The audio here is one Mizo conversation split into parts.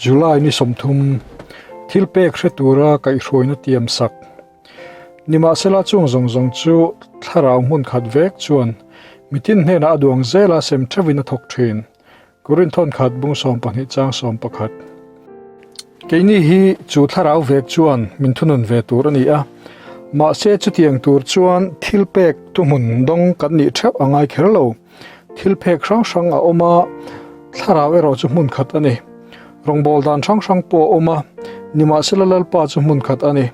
July ni 30 thil pek hre tura kaihhruaina tiam sak. Nimahsela chung zawng zawng chu thlarau hmun khat vek chuan mitin hnenah a duang zela sem theuhin a thawk thin. Korinth thawn khat bung 12 chang 11. Keini hi chu thlarau vek chuan min thunun ve tur a ni a, mahse chutiang tur chuan thil pek thuhmun dawng kan nih theuh a ngai kher lo. Thil phek hrang hrang a awm a, thlarau erawh chu hmun khat a ni. Rawngbâwl dan hrang hrang pawh a awm a, nimahsela Lalpa chu hmun khat a ni.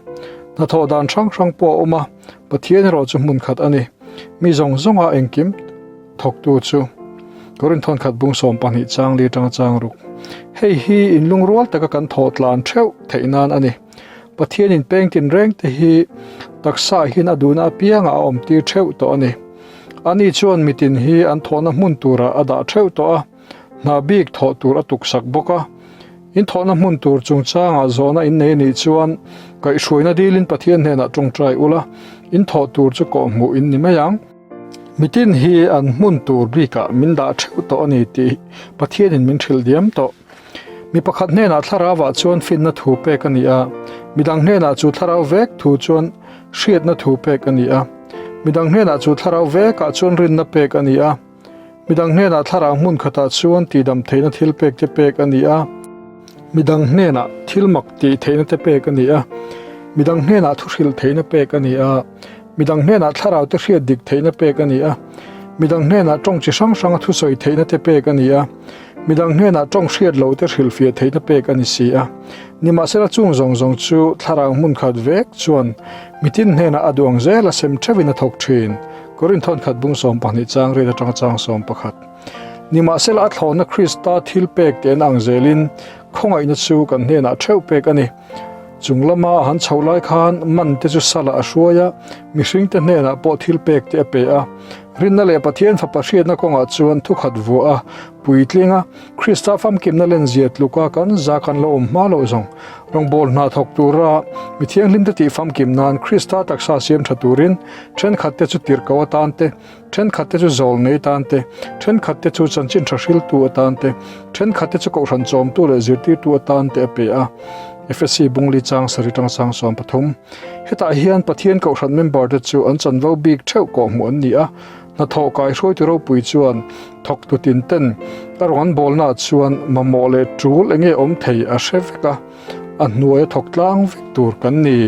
Hnathawh dan hrang hrang pawh a awm a, Pathian erawh chu hmun khat a ni. Mi zawng zawnga engkim thawktu chu Korinth thawn khat bung 12 chang li atanga chang ruk. Hei hi inlungrual taka kan thawh tlan theuh theih nan a ni. Pathianin peng tinreng te hi taksa hian a duhna apiangah a awm tir theuh tawh a ni. Ani chuan mitin hi an thawhna hmun turah a dah theuh tawh a, hna bik thawh tur a tuksak bawk a. In thawhna hmun tur chungchangah zawhna in nei anih chuan kaihhruaina dilin Pathian hnenah tawngtai ula, in thawh tur chu kawhhmuh in ni mai ang. Mitin hi an hmun tur bikah min dah theuh tawh a ni tih Pathianin min hrilh diam tawh. Mi pakhat hnenah thlarauah chuan finna thu pek a ni a, midang hnenah chu thlarau vek thu chuan hriatna thu pek a ni a, midang hnenah chu thlarau vekah chuan rinna pek a ni a, midang hnenah thlarau hmun khatah chuan tihdam theihna thil pek te pek a ni a, midang hnenah thil mak tih theihna te pek a ni a, midang hnenah thu hrilh theihna pek a ni a, midang hnenah thlarau te hriat dik theihna pek a ni a, midang hnenah tawng chi hrang hranga thusawi theihna te pek a ni a, midang hnenah tawng hriat loh te hrilhfiah theihna pek a ni si a. Nimahsela chung zawng zawng chu thlarau hmun khat vek chuan mitin hnenah a duang zel a sem theuhin a thawk thin. Korinth thawn khat bung 12 chang riat atanga chang 11. Nimahsela a thlawhna Krista thil pek te an ang zelin khawngaihna chu kan hnenah theuh pek a ni. Chung lama a han chhoh lai khan man te chu salah a hruai a, mihring te hnenah pawh thil pek te a pe a. Rinna leh Pathian fapa hriatna kawngah chuan thukhat vuah a, puitling a, Krista famkimna lenzia tluka kan za kan lo awm hma loh zawng. Rawngbâwl hna thawk tura mi thianghlim te tih famkim nan Krista taksa siam tha turin thenkhat te chu tirhkoh atan te, thenkhat te chu zawl nei atan te, thenkhat te chu chanchin tha hriltu atan te, thenkhat te chu kohhran chawmtu leh zirtirtu atan te a pe a. Efesi Bungli chang sarih tang sang 13. Hetah hian Pathian kohhran member te chu an chanvo bik theuh kawhhmuh an ni a, hnathawh kai hruaitu ropui chuan thawktu tin ten a rawn an bawlnaah chuan mamawh leh tul enge awm thei a hre vek a, a hnuaia thawk tlang vek tur kan ni.